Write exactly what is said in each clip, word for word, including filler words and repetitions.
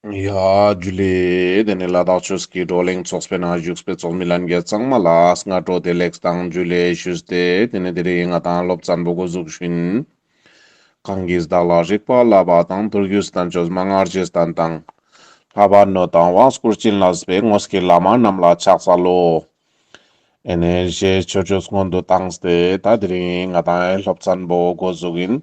ཡ་ཇུ་ལེ། དེ་ནས་ལ་དྭགས་ཆོས་ཀྱི་བགྲོ་གླེང་ཚོགས་པའི་ནང་བཞུགས་པའི་ཚོགས་མི་ལྷན་རྒྱས་ཚང་མ་ལ་སྔ་དྲོ་བདེ་ལེགས་དང་ཇུ་ལེ་ཞུས་ཏེ། དེ་ནས་དེ་རིང་ང་དང་སློབ་ཚན་པོ་འགོ་འཛུགས་ཤིན། གང་གིས་བདག་ལ་རིག་པ་བསླབ་པ་དང་། མདོ་རྒྱུད་བསྟན་བཅོས་མན་ངག་རྗེས་བསྟན་དང་། ལྷག་པར་གནང་དང་དབང་བསྐུར་བྱིན་རླབས་པའི། དངོས་ཀྱི་བླ་མ་རྣམས་ལ་ཕྱག་འཚལ་ལོ། ཨེ་ནས་རྗེ་ཆོས་སྤྱོད་སྔོན་དུ་བཏང་སྟེ། ད་དེ་རིང་ང་དང་སློབ་ཚན་པོ་འགོ་འཛུགས་ཡིན།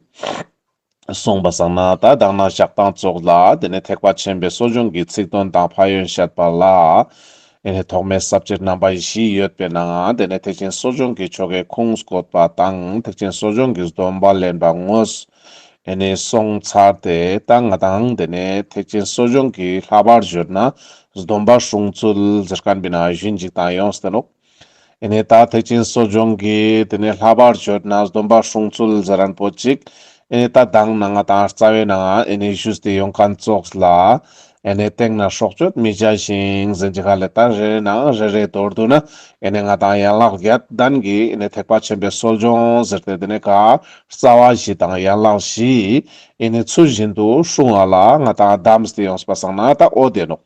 སོང་པ་སང་ན་ད་དང་ན་ཞག་དང་ཙོགས་ལ་དེ་ནས་ཐེག་པ་ཆེན་པོའི་གསོ་སྦྱོང་གི་ཚིག་དོན་དང་ཕན་ཡོན་བཤད་པ་ལ། ཨེ་ནས་ཐོག་མའི་ས་བཅད་རྣམ་པ་བཞི་ཡོད་པའི་ནང་དེ་ནས་ཐེག་ཆེན་གསོ་སྦྱོང་གི་ཆོ་གའི་ཁུངས་བཀོད་པ་དང་། ཐེག་ཆེན་གསོ་སྦྱོང་གི་སྡོམ་པ་ལེན་པ་དངོས་ཨེ་ནས་སོང་ཚར་ཏེ། ད་ང་དང་དེ་ནས་ཐེག་ཆེན་གསོ་སྦྱོང་གི་ལྷག་པར་ཞུ་ན་སྡོམ་པ་སྲུང་ཚུལ་ཟེར་མཁན་པོའི་ནང་ཞུན་ཅིག་དང་ཡོངས་ཏེ་ནོག་ཨེ་ནས་ད་ཐེག་ཆེན་གསོ་སྦྱོང་གི་དེ་ནས་ལྷག་པར་ཞུ་ན་སྡོམ་པ་སྲུང་ཚུལ་ཟེར་མཁན་པོ་ཅིག་ཨེ་ནས་ད་དང་ན་ང་དང་རྩ་བའི་ནང་ཨེ་ནས་ཞུས་ཏེ་ཡོང་མཁན་ཙོགས་ལ། ཨེ་ནས་སྟེང་ན་སྲོག་གཅོད་མི་བྱ་ཞིང་ཟེར་ཅིག་ཧ་ལེ། ད་རེ་རེ་ནང་རེ་རེ་མདོར་བསྡུ་ན་ཨེ་ནས་ང་དང་ཡན་ལག་བརྒྱད་ལྡན་གྱི་ཨེ་ནས་ཐེག་པ་ཆེན་པོའི་གསོ་སྦྱོང་ཟེར་ཏེ་དེ་ནས་ག་རྩ་བ་བཞི་དང་ཡན་ལག་བཞི་ཨེ་ནས་ཚུལ་བཞིན་དུ་སྲུང་བ་ལ་ང་དང་བདམས་ཏེ་ཡོངས་པ་སང་ན་ད་འོ་དེ་ནོག་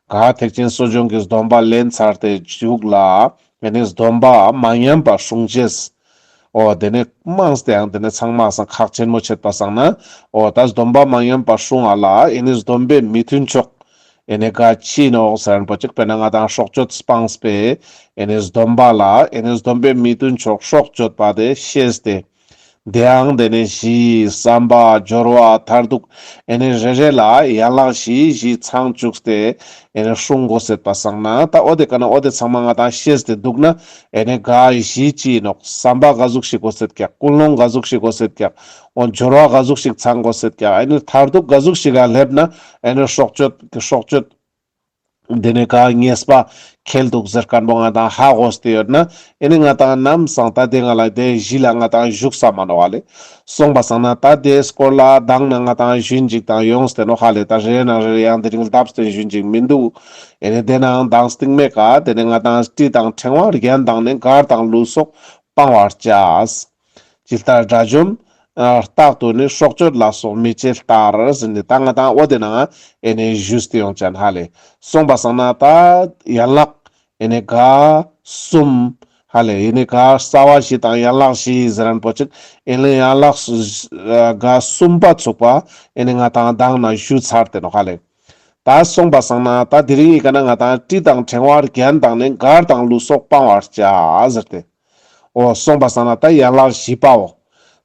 ག་ཐེག་ཆེན་གསོ་སྦྱོང་གི་སྡོམ་པ་ལེན་ཚར་ཏེ་མཇུག་ལ་ཨེ་ནས་སྡོམ་པ་མ་ཉམས་པ་སྲུང་ཅེས། འོ་དེ་ནས་མངས་ཏེ་ཡང་དེ་ནས་ཚང་མ་སང་ཁག་ཆེན་མོ་ཆེད་པ་སང་ན། འོ་ད་སྡོམ་པ་མ་ཉམས་པ་སྲུང་བ་ལ་ཨེ་ནས་སྡོམ་པའི་མི་མཐུན་ཕྱོགས་ཨེ་ནས་ག་ཅི་ནོག་ཟེར་མཁན་པོ་ཅིག་དཔེར་ན་ང་དང་སྲོག་གཅོད་སྤངས་པའི་ཨེ་ནས་སྡོམ་པ་ལ་ཨེ་ནས་སྡོམ་པའི་མི་མཐུན་ཕྱོགས་སྲོག་གཅོད་པ་དེ་ཤེས་ཏེ། དེ་ཡང་དེ་ནས་ཞི་བསམ་པ་སྦྱོར་བ་མཐར་ཐུག་ཨེ་ནས་རེ་རེ་ལ་ཡན་ལག་བཞི་བཞི་ཚང་བཅུག་སྟེ་ཨེ་ནས་སྲུང་དགོས་ཟེར་པ་སང་ན། ད་འོ་དེ་ག་ན་འོ་དེ་ཚང་མ་ང་དང་ཤེས་ཏེ་འདུག་ན་ཨེ་ནས་ག་བཞི་ཅི་ནོག་བསམ་པ་ག་ཟུག་ཞིག་དགོས་ཟེར་ཀྱག་ཀུན་སློང་ག་ཟུག་ཞིག་དགོས་ཟེར་ཀྱག་འོ་སྦྱོར་བ་ག་ཟུག་ཞིག་ཚང་དགོས་ཟེར་ཀྱག་ཨེ་ནས་མཐར་ཐུག་ག་ཟུག་ཞིག་ག་སླེབས་ན་ཨེ་ནས་སྲོག་གཅོད་སྲོག་གཅོད། དེ་ནས་ག་ཉེས་པ་ཁེལ་འདུག་ཟེར་མཁན་པོ་ང་དང་ཧ་གོ་སྟེ་ཡོད་ན། ཨེ་ནས་ང་དང་ནམ་སང་ད་དེ་ང་ལ་དེ་གཞི་ལ་ང་དང་བཞུགས་ས་མ་ནོག་ཧ་ལེ། སོང་པ་སང་ན་ད་དེ་སྐོར་ལ་དང་ན་ང་དང་ཞུན་ཅིག་དང་ཡོངས་ཏེ་ནོག་ཧ་ལེ། ད་རེ་ན་རེ་ཡང་དེ་རིང་ལྡབས་ཏེ་ཞུན་ཅིག་མི་འདུག་ཨེ་ནས་དེ་ནའང་དང་སྟིང་མའི་ཀ་དེ་ནས་ང་དང་དྲི་དང་ཕྲེང་བ་རྒྱན་དང་ནི། གར་དང་ལུས་སོགས་སྤང་བར་བྱ། ཇི་ལྟར་དགྲ་བཅོམ་རྟག་ཏུ་ནི། སྲོག་གཅོད་ལ་སོགས་མི་བྱེད་ལྟར་ཟེར་ནས་ད་ང་དང་འོ་དེ་ནང་ཨེ་ནས་ཞུས་ཏེ་ཡོང་ཅན་ཧ་ལེ། སོང་པ་སང་ན་ད་ཡན་ལག་ཨེ་ནས་ག་གསུམ་ཧ་ལེ། ཨེ་ནས་ག་རྩ་བ་བཞི་དང་ཡན་ལག་བཞི་ཟེར་མཁན་པོ་ཅིག་ཨེ་ནས་ཡན་ལག་ག་གསུམ་པ་ཚུགས་པ་ཨེ་ནས་ང་དང་དང་ན་ཞུ་ཚར་ཏེ་ནོག་ཧ་ལེ། ད་སོང་པ་སང་ན་ད་དེ་རིང་ཡི་ག་ན་ང་དང་དྲི་དང་ཕྲེང་བ་རྒྱན་དང་ནི། གར་དང་ལུས་སོགས་སྤང་བར་བྱ་ཟེར་ཏེ། འོ་སོང་པ་སང་ན་ད་ཡན་ལག་བཞི་པའོ།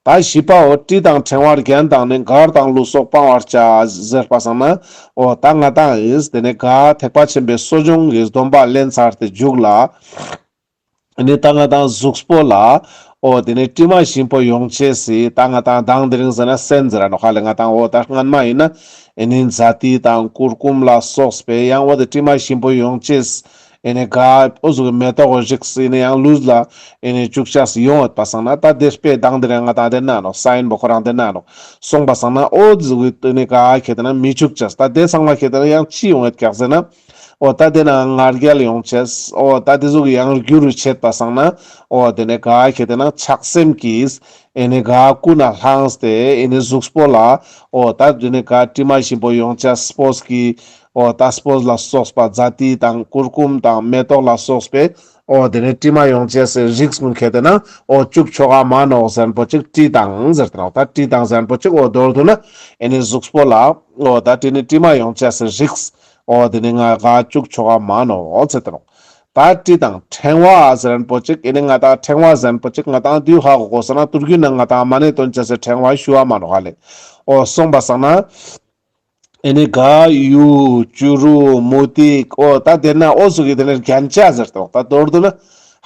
ད་བཞི་པའོ་དྲི་དང་ཕྲེང་བ་རྒྱན་དང་ནི། གར་དང་ལུས་སོགས་སྤང་བར་བྱ་ཟེར་པ་སང་ན། འོ་ད་ང་དང་ཨིན་དེ་ནས་ག་ཐེག་པ་ཆེན་པོའི་གསོ་སྦྱོང་གི་སྡོམ་པ་ལེན་ཚར་ཏེ་མཇུག་ལ། ཨེ་ནས་ད་ང་དང་གཟུགས་པོ་ལ་འོ་དེ་ནས་དྲི་མ་ཞིམ་པོ་ཡོང་ཅེས་སི་ད་ང་དང་དང་དེ་རིང་ཟེར་ན་སོན་ཟེར་ར་ནོག་ཧ་ལེ། ང་དང་འོ་ད་སྔན་མ་ཡིན་ན་ཨེ་ནས་ཛ་ཏི་དང་གུར་གུམ་ལ་སོགས་པའི་ཡང་འོ་དེ་དྲི་མ་ཞིམ་པོ་ཡོང་ཅེས། ཨེ་ནས་ག་འོ་ཟུག་གི་མེ་ཏོག་རིགས་ཨེ་ནས་ཡང་ལུས་ལ་ཨེ་ནས་བཅུག་ཅེས་ཡོང་ཡོད་པ་སང་ན། ད་དེ་དཔེ་དང་དེ་རིང་ང་དང་དེ་ན་ནོག་ས་ཡིན་པོ་ཁོ་རང་དེ་ན་ནོག་སོང་པ་སང་ན་འོ་ཟུག་གི་ཨེ་ནས་ག་ཁེ་དེ་ན་མི་བཅུག་ཅེས། ད་དེ་ཚང་མ་ཁེ་དེ་ན་ཡང་ཅི་ཡོང་ཡོད་ཀྱག་ཟེར་ན། འོ་ད་དེ་ན་ང་རྒྱལ་ཡོང་ཅེས། འོ་ད་དེ་ཟུག་ཡང་རྒྱུ་རུ་ཆད་པ་སང་ན། འོ་དེ་ནས་ག་ཁེ་དེ་ན་ཆགས་སེམས་ཀྱིས་ཨེ་ནས་ག་ཀུན་ནས་བསླངས་ཏེ་ཨེ་ནས་གཟུགས་པོ་ལ་འོ་ད་དེ་ནས་ག་དྲི་མ་ཞིམ་པོ་ཡོང་ཅེས་སྤོས་ཀྱི་འོ་ད་སྤོས་ལ་སོགས་པ་ཛ་ཏི་དང་གུར་གུམ་དང་མེ་ཏོག་ལ་སོགས་པའི་འོ་དེ་ནས་དྲི་མ་ཡོང་ཅེས་སི་རིགས་ཀུན་ཁེ་དེ་ན་འོ་བཅུག་ཆོག་ག་མ་ནོག་ཟེར་མཁན་པོ་ཅིག་དྲི་དང་ཟེར་ཏེ་ནོག་ད་དྲི་དང་ཟེར་མཁན་པོ་ཅིག་འོ་མདོར་བསྡུ་ན་ཨེ་ནས་གཟུགས་པོ་ལ་འོ་ད་དེ་ནས་དྲི་མ་ཡོང་ཅེས་སི་རིགས། འོ་དེ་ནས་ང་ག་བཅུག་ཆོག་ག་མ་ནོག་ཟེར་ཏེ་ནོག་ད་དྲི་དང་ཕྲེང་བ་ཟེར་མཁན་པོ་ཅིག་ཨེ་ནས་ང་དང་ཕྲེང་བ་ཟེར་མཁན་པོ་ཅིག་ང་དང་དུས་ཧ་གོ་གོ་ས་ན་དུས་རྒྱུན་ན་ང་དང་མ་ཎི་འདོན་ཅེས་སི་ཕྲེང་བ་ཞུ་བ་མ་ནོག་ཧ་ལེ། འོ་སོང་པ་སང་ན་ཨེ་ནས་ག་གཡུ་བྱུ་རུ་མུ་ཏིག་འོ་ད་དེ་ན་འོ་ཟུག་གི་དེ་ནས་རྒྱན་ཆ་ཟེར་ཏེ་ནོག་ད་མདོར་བསྡུ་ན་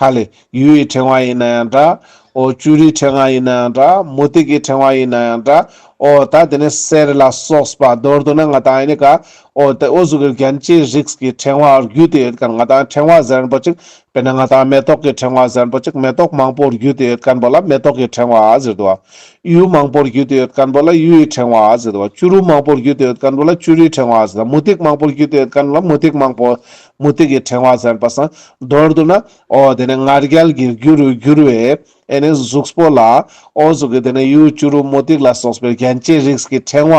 ཧ་ལེ། གཡུའི་ཕྲེང་བ་ཡིན་ན་ཡང་འདྲ། འོ་བྱུ་རུའི་ཕྲེང་བ་ཡིན་ན་ཡང་འདྲ། མུ་ཏིག་གི་ཕྲེང་བ་ཡིན་ན་ཡང་འདྲ། འོ་ད་དེ་ནས་གསེར་ལ་སོགས་པ་མདོར་བསྡུ་ན་ང་དང་ཨེ་ནས་ག་འོ་དེ་འོ་ཟུག་གི་རྒྱན་ཆའི་རིགས་ཀྱི་ཕྲེང་བ་བརྒྱུད་དེ་ཡོད་མཁན་ང་དང་ཕྲེང་བ་ཟེར་མཁན་པོ་ཅིག་དཔེར་ན་ང་དང་མེ་ཏོག་གི་ཕྲེང་བ་ཟེར་མཁན་པོ་ཅིག་མེ་ཏོག་མང་པོ་བརྒྱུད་དེ་ཡོད་མཁན་པོ་ལ་མེ་ཏོག་གི་ཕྲེང་བ་ཟེར་དུག་པ། གཡུ་མང་པོ་བརྒྱུད་དེ་ཡོད་མཁན་པོ་ལ་གཡུའི་ཕྲེང་བ་ཟེར་དུག་པ། བྱུ་རུ་མང་པོ་བརྒྱུད་དེ་ཡོད་མཁན་པོ་ལ་བྱུ་རུའི་ཕྲེང་བ་ཟེར་དུག་པ། མུ་ཏིག་མང་པོ་བརྒྱུད་དེ་ཡོད་མཁན་པོ་ལ་མུ་ཏིག་མང་པོ་མུ་ཏིག་གི་ཕྲེང་བ་ཟེར་པ་སང་མདོར་བསྡུ་ན་འོ་དེ་ནས་ང་རྒྱལ་གྱི་རྒྱུ་རུ་གྱུར་བའི་ཨེ་ནས་གཟུགས་པོ་ལ་འོ་ཟུག་གི་དེ་ནས་གཡུ་བྱུ་རུ་མུ་ཏིག་ལ་སོགས་པའི་རྒྱན་ རྒྱན་ཅན་རིགས་ཀྱི་ཕྲེང་བ་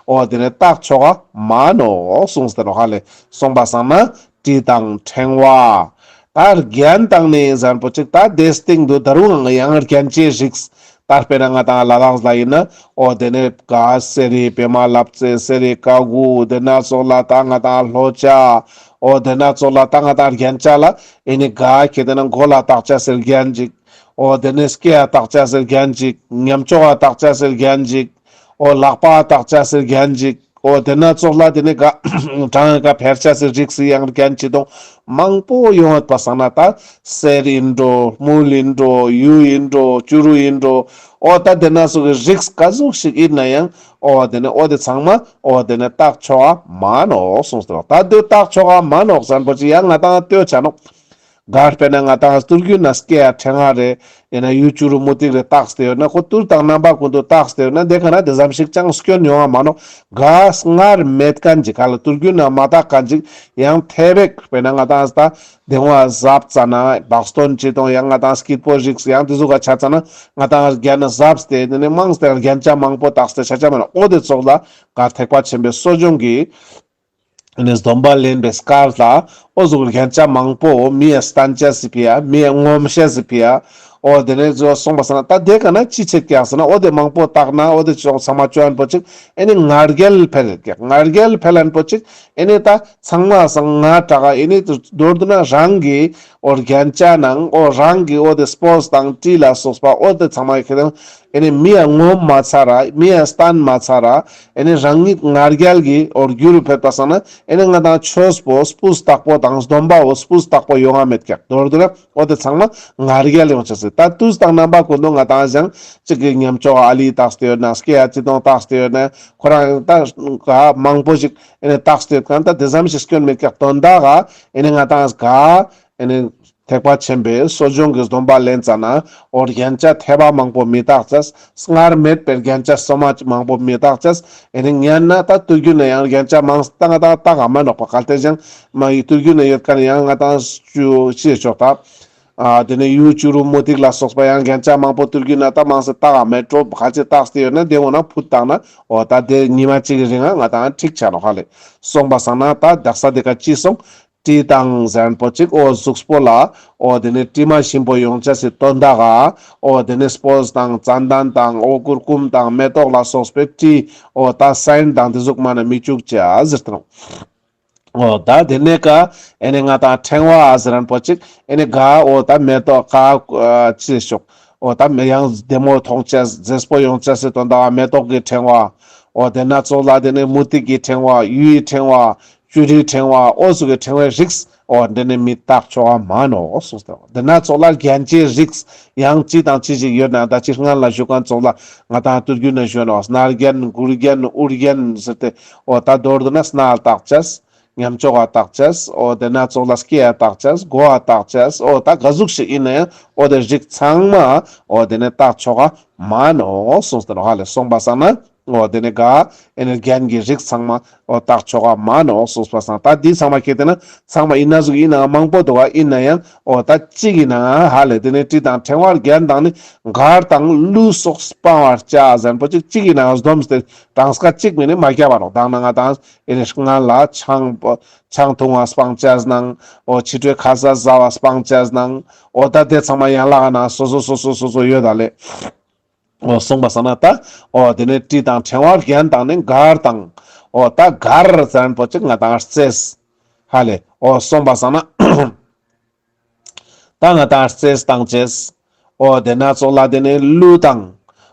འོ་དེ་ནས་བཏགས་ཆོག་ག་མ་ནོག་གསུངས་ཏེ་ནོག་ཧ་ལེ། གསུངས་པ་སང་ན་དྲི་དང་ཕྲེང་བ། ད་རྒྱན་དང་ནི་ཟེར་མཁན་པོ་ཅིག་ད་དེའི་སྟེང་དུ་ད་རུང་ཡང་རྒྱན་ཅན་རིགས། ད་དཔེར་ན་ང་ཏང་ལ་དྭགས་ལ་ཡིན་ན་འོ་དེ་ནས་ག་གསེར་རི་པདྨ་ལབ་ཙེ་གསེར་རི་ཀ་གུ་དེ་ན་ཙོགས་ལ་ད་ང་ཏང་ལྷོ་ཆ། འོ་དེ་ན་ཙོགས་ལ་ད་ང་ཏང་རྒྱན་ཆ་ལ་ཨེ་ནི་ག་ཁེ་དེ་ན་མགོ་ལ་བཏགས་ཆ་ཟེར་རྒྱན་ཅིག་འོ་དེ་ནས་སྐེ་ལ་བཏགས་ཆ་ཟེར་རྒྱན་ཅིག་ཉམས་ཅོག་ལ་བཏགས་ཆ་ཟེར་རྒྱན་ཅིག་འོ་ལག་པ་བཏགས་ཆ་ཟེར་རྒྱན་ཅིག་འོ་དེ་ན་ཙོགས་ལ་དེ་ནས་ག་བྲང་ག་ཕེར་ཆ་ཟེར་རིགས་སི་ཡང་རྒྱན་ཅི་དང་མང་པོ་ཡོང་བ་སང་ན་ད་གསེར་ཡིན་འགྲོ་དངུལ་ཡིན་འགྲོ་ཡུ་ཡིན་འགྲོ་བྱུ་རུ་ཡིན་འགྲོ་འོ་ད་དེ་ན་ཙོགས་ཀྱི་རིགས་ག་ཟུག་ཞིག་ཡིན་ན་ཡང་འོ་དེ་ནས་འོ་དེ་ཚང་མ་འོ་དེ་ནས་བཏགས་ཆོག་ག་མ་ནོག་གསུངས་ཏེ་ནོག་ད་དེ་བཏགས་ཆོག་ག་མ་ནོག་ཟེར་མཁན་པོ་ཅིག་ཡང་ང་ཏང་ལྟོས་ཆ་ནོག་ག་དཔེར་ན་ང་ཏང་ཏུར་རྒྱུན་ན་སྐེ་ཡ་ཕྲེང་བ་རེ་ཡིན་ན་ཡུ་བྱུ་རུ་མུ་ཏིག་རེ་བཏགས་ཏེ་ཡོད་ན་ཁོ་ཏུར་དང་རྣམ་པ་ཀུན་ཏུ་བཏགས་ཏེ་ཡོད་ན་དེ་ག་ན་དེ་ཙམ་ཞིག་ཅང་སྐྱོན་ཡོང་བ་མ་ནོག་ག་སྔར་མེད་མཁན་ཅིག་ག་ལ་ཏུར་རྒྱུན་ན་མ་བཏགས་མཁན་ཅིག་ཡང་ཐེ་བེག་དཔེར་ན་ང་ཏང་ད་དེ་བ་ཟབ་ཙ་ན་བག་སྟོན་ཅི་དང་ཡང་ང་ཏང་སྐྱིད་པོ་རིགས་ཡང་དེ་ཟུག་ག་ཆ་ཙ་ན་ང་ཏང་རྒྱན་ན་ཟབ་སྟེ་དེ་ནས་མང་སྟེ་རྒྱན་ཆ་མང་པོ་བཏགས་ཏེ་ཆ་ཆ་མ་ནོག་འོ་དེ་ཙོགས་ལ་ག་ཐེག་པ་ཆེན་པོའི་གསོ་སྦྱོང་གི་ཨེ་ནི་སྡོམ་པ་ལེན་པའི་སྐབས་ལ་འོ་ཟུག་རྒྱན་ཆ་མང་པོ་མི་ཡ་སྟན་ཅེས་སི་ཕི་ཡ་མི་ཡ་ངོམ་ཤེས་སི་ཕི་ཡ་འོ་དེ་ནས་ཙོགས་སོང་པ་སང་ན་ད་དེ་ག་ན་ཅི་ཆེད་ཀྱག་ཟེར་ན་འོ་དེ་མང་པོ་བཏགས་ན་འོ་དེ་ཙོགས་ཚང་མ་ཅོ་ཨན་པོ་ཅིག་ཨེ་ནི་ང་རྒྱལ་འཕེལ་ཀྱག་ང་རྒྱལ་འཕེལ་ཨན་པོ་ཅིག་ཨེ་ནི་ད་ཚང་མ་སང་ང་དྲག་ཨེ་ནི་མདོར་བསྡུ་ན་རང་གི་འོ་རྒྱན་ཆ་ནང་འོ་རང་གི་འོ་དེ་སྤོས་དང་དྲི་ལ་སོགས་པ་འོ་དེ་ཚང་མ་ཁེ་དང་ཨེ་ནི་མི་ཡ་ངོམ་མ་ཚར་ར་མི་ཡ་སྟན་མ་ཚར་ར་ཨེ་ནི་རང་ཉིད་ང་རྒྱལ་གྱི་འོ་རྒྱུ་རུ་ཕེབས་པ་སང་ན་ཨེ་ནི་ང་ཏང་ཆོས་པོ་སྤུས་དག་པོ་དང་སྡོམ་པ་བོ་སྤུས་དག་པོ་ཡོང་ང་མེད་ཀྱག་མདོར་བསྡུ་ན་འོ་དེ་ཚང་མ་ང་རྒྱལ་ཡོང་ཆ་སི་ད་དུས་དང་རྣམ་པ་ཀུན་ཏུ་ང་ཏང་ཞང་གཅིག་གི་ཉམས་ཅོག་ཨ་ལི་བཏགས་ཏེ་ཡོད་ན་སྐེ་ཡ་ཅི་དང་བཏགས་ཏེ་ཡོད་ན་ཁོ་རང་ད་ག་མང་པོ་ཞིག་ཨེ་ནི་བཏགས་ཏེ་ཡོད་མཁན་ད་དེ་ཙམ་ཞིག་སྐྱོན་མེད་ཀྱག་དོན་དག་ག་ཨེ་ནི་ང་ཏང་ག་ཨེ་ནི་ཐེག་པ་ཆེན་པོའི་གསོ་སྦྱོང་གི་སྡོམ་པ་ལེན་ཙ་ན་འོ་རྒྱན་ཆ་ཐེབས་པ་མང་པོ་མི་བཏགས་ཅེས། སྔར་མེད་པའི་རྒྱན་ཆ་སོ་མ་མང་པོ་མི་བཏགས་ཅེས། ཨེ་ནི་ཉན་ན་ད་ཏུར་རྒྱུན་ན་ཡང་རྒྱན་ཆ་མང་སྟེ་ང་ཏང་བཏགས་ག་མ་ནོག་པ་གལ་ཏེ་ཞང་མ་ཡི་ཏུར་རྒྱུན་ན་ཡོད་མཁན་ཡང་ང་ཏང་ཅི་ཅི་ཆོག་ད། ཨ་དེ་ནས་ཡུ་བྱུ་རུ་མུ་ཏིག་ལ་སོགས་པ་ཡང་རྒྱན་ཆ་མང་པོ་ཏུར་རྒྱུན་ན་ད་མང་སེ་བཏགས་ག་མེད་འགྲོ་ག་ཅི་བཏགས་ཏེ་ཡོད་ན་དེ་འོ་ན་ཕུད་བཏང་ན་འོ་ད་དེ་ཉི་མ་གཅིག་གི་རིང་ང་ང་ཏང་འགྲིག་ཆ་ནོག་ཧ་ལེ། སོང་པ་སང་ན་ད་དག་ས་དེ་ཀ་ཅི་སོང་། དྲི་དང་ཟེར་མཁན་པོ་ཅིག་འོ་གཟུགས་པོ་ལ་འོ་དེ་ནས་དྲི་མ་ཞིམ་པོ་ཡོང་ཆ་སི་དོན་དག་ག་འོ་དེ་ནས་སྤོས་དང་ཙན་དན་དང་འོ་གུར་ཀུམ་དང་མེ་ཏོག་ལ་སོགས་པའི་དྲི་འོ་ད་སན་དང་དེ་ཟུག་མ་ན་མི་བཅུག་ཅེས་ཟེར་ཏེ་ནོག་འོ་ད་དེ་ནས་ཀ་ཨེ་ནི་ང་ཏང་ཕྲེང་བ་ཟེར་མཁན་པོ་ཅིག་ཨེ་ནི་ག་འོ་ད་མེ་ཏོག་ག་ཅི་ཤོག་འོ་ད་མེ་ཡང་བདེ་མོ་མཐོང་ཅེས་མཛེས་པོ་ཡོང་ཅེས་སི་དོན་དག་ག་མེ་ཏོག་གི་ཕྲེང་བ། འོ་དེ་ན་ཙོགས་ལ་དེ་ནས་མུ་ཏིག་གི་ཕྲེང་བ་ཡུའི་ཕྲེང་བ། བྱུ་རུའི་ཕྲེང་བ་འོ་ཟུག་གི་ཕྲེང་བའི་རིགས་འོ་འདི་ནི་མི་བཏགས་ཆོག་ག་མ་ནོག་གསུངས་ཏེ། འདི་ན་ཙོགས་ལ་རྒྱན་ཆའི་རིགས་ཡང་ཅི་དང་ཅི་ཞིག་ཡོད་ན་ད་ཅི་སྔན་ལ་ཞུ་མཁན་ཙོགས་ལ་ང་ཏང་ཏུར་རྒྱུན་ན་ཞུ་ནོག་སྣ་རྒྱན་མགུལ་རྒྱན་དབུ་རྒྱན་ཟེར་ཏེ་འོ་ད་མདོར་བསྡུ་ན་སྣ་ལ་བཏགས་ཅེས། ཉམས་ཅོག་ག་བཏགས་ཅེས། འོ་དེ་ན་ཙོགས་ལ་སྐེ་ཡ་བཏགས་ཅེས། མགོ་བ་བཏགས་ཅེས། འོ་ད་ག་ཟུག་ཞིག་ཡིན་ན་ཡང་འོ་དེ་རིགས་ཚང་མ་འོ་དེ་ནི་བཏགས་ཆོག་ག་མ་ནོག་གསུངས་ཏེ་ནོག་ཧ་ལེ། སོང་པ་སང་ན་འོ་དེ་ནི་ག་ཨེ་ནི་རྒྱན་གྱི་རིགས་ཚང་མ་འོ་བཏགས་ཆོག་ག་མ་ནོག་གསུངས་པ་སང་ད་འདི་ཚང་མ་ཁེ་དེ་ན་ཚང་མ་ཡིན་ན་ཟུག་ཡིན་ན་མང་པོ་འདུག་ག་ཡིན་ན་ཡང་འོ་ད་གཅིག་ཡིན་ན་ཧ་ལེ་དེ་ནི་དྲི་དང་ཕྲེང་བ་རྒྱན་དང་ནི་མགར་དང་གླུ་སོགས་སྤང་བར་བྱ་ཟེར་མཁན་པོ་ཅིག་གཅིག་ཡིན་ན་སྡོམ་སྟེ་གྲངས་ཀ་གཅིག་མིན་ནི་མ་རྒྱབ་པ་ནོག་དང་ན་ང་ཏང་ཨེ་ནི་སྔན་ལ་ཆང་ཆང་འཐུང་བ་སྤང་ཅེས་ནང་འོ་ཕྱི་དྲོའི་ཁ་ཟས་ཟ་བ་སྤང་ཅེས་ནང་འོ་ད་དེ་ཚང་མ་ཡན་ལག་ན་སོ་སོ་སོ་སོ་སོ་སོ་ཡོད་ད་ལེ། འོ་སོང་པ་སང་ན་ད་འོ་དེ་ནི་དྲི་དང་ཕྲེང་བ་རྒྱན་དང་ནི་མགར་དང་འོ་ད་མགར་ཟེར་མཁན་པོ་ཅིག་ང་ཏང་རྩེས་ཧ་ལེ། འོ་སོང་པ་སང་ན་ད་ང་ཏང་རྩེས་བཏང་ཅེས། འོ་དེ་ན་ཙོགས་ལ་དེ་ནི་གླུ་དང་